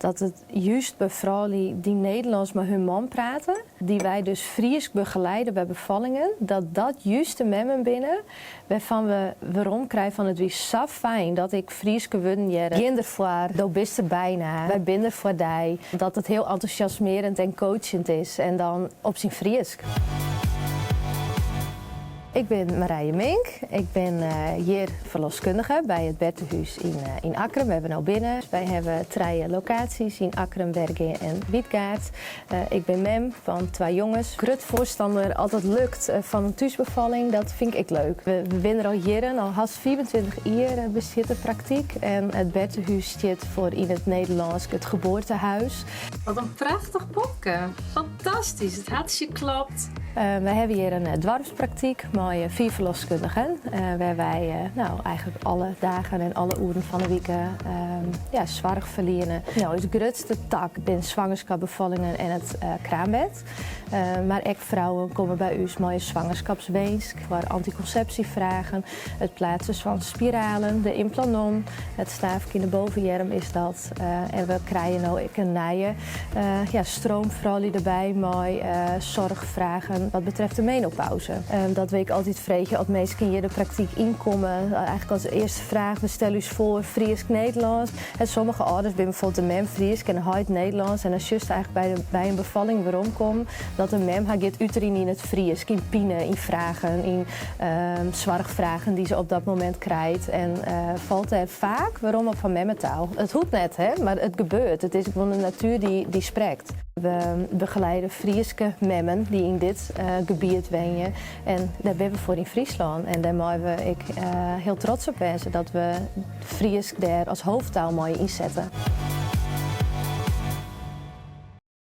Dat it just by froulju dy't Nederlânsk mei hun man prate, dy't wy dus Frysk begeleide by befallingen, dat dat just de memmen binne wêrfan't we werom krije fan it wie sa fijn dat ik Fryske wurden hearde. Gean derfoar, do bist der byna, wy binne der foar dy. Dat it hiel entûsjasmearjend en coachend is en dan op syn Frysk. Ik bin Marije Mink, ik bin hjir ferloskundige by it Bertehûs yn Akkrum, wêr't we no binne. Wy hawwe trije lokaasjes yn Akkrum, Wergea en Wytgaard. Ik bin mem fan twa jonges. Grut foarstanner as it lukt fan in thúsbefalling, dat fyn ik ek leuk. We binne der al jierren, al hast 25 jier bestiet de praktyk en it Bertehûs stiet foar yn it Nederlânsk het geboortehuis. Wat in prachtich popke! Fantastysk, it hartsje klopt. Wy hawwe hjir in doarpspraktyk mei fiif ferloskundigen, wêr't wy no eigentlik alle dagen en alle oeren fan de wike ja, soarch ferliene. No, ús grutste tak binne swangerskapbefallingen en it kraambed. Mar ek frouwen komme by ús mei in swangerskapswinsk foar antykonsepsjefragen, it pleatsen fan spiralen, de implanon, it staafke yn de bovenearm is dat. En we krije no ek in nije ja, stroom froulju derby mei soarchfragen wat betreft de menopauze. Dat wy ek altyd freegje as minsken hjir de praktyk ynkomme, eigentlik as earste fraach, we stelle ús foar Frysk-Nederlânsk. En sommige âlders binne bijvoorbeeld de mem Frysk en de heit Nederlânsk en dan sjochst eigentlik by in befalling weromkommen dat de mem har giet uterjen yn it Frysk, yn pine, yn fragen, yn soarchfragen dy't se op dat momint krijt en falt dêr faak werom op har memmetaal. It hoecht net, hè, mar it gebeurt. It is gewoan de natuer dy't sprekt. We begeleide Fryske memmen dy't yn dit gebiet wenje en dêr binne we foar yn Fryslân en dêr meie we ek hiel trots op wêze dat we Frysk dêr as hoofdtaal mei ynsette.